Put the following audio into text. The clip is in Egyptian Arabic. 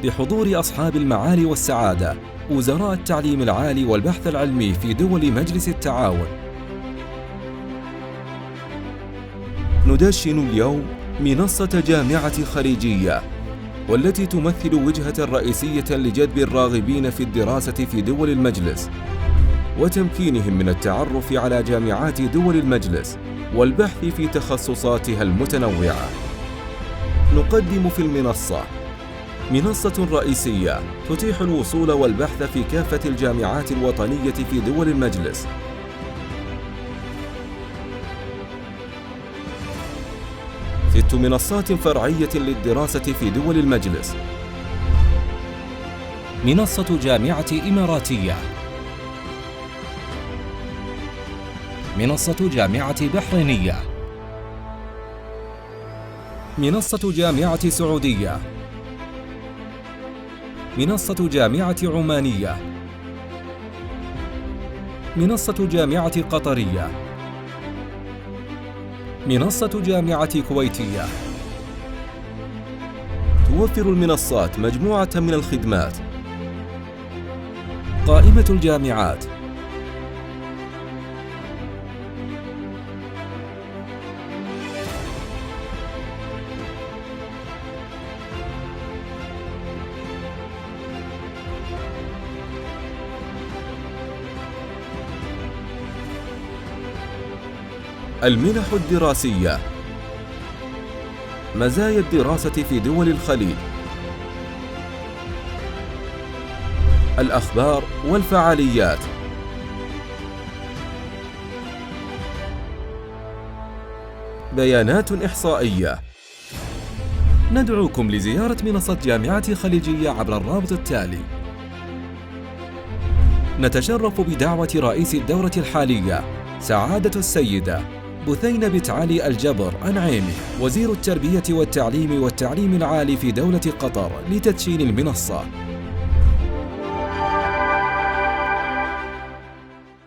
بحضور أصحاب المعالي والسعادة وزراء التعليم العالي والبحث العلمي في دول مجلس التعاون. ندشن اليوم منصة جامعة خليجية، والتي تمثل وجهة رئيسية لجذب الراغبين في الدراسة في دول المجلس وتمكينهم من التعرف على جامعات دول المجلس والبحث في تخصصاتها المتنوعة. نقدم في المنصة منصة رئيسية تتيح الوصول والبحث في كافة الجامعات الوطنية في دول المجلس. 6 منصات فرعية للدراسة في دول المجلس. منصة جامعة إماراتية، منصة جامعة بحرينية، منصة جامعة سعودية، منصة جامعة عمانية، منصة جامعة قطرية، منصة جامعة كويتية. توفر المنصات مجموعة من الخدمات: قائمة الجامعات، المنح الدراسية، مزايا الدراسة في دول الخليج، الأخبار والفعاليات، بيانات إحصائية. ندعوكم لزيارة منصة جامعة خليجية عبر الرابط التالي. نتشرف بدعوة رئيس الدورة الحالية سعادة السيدة بثينة بنت علي الجبر النعيمي، وزير التربية والتعليم والتعليم العالي في دولة قطر، لتدشين المنصة.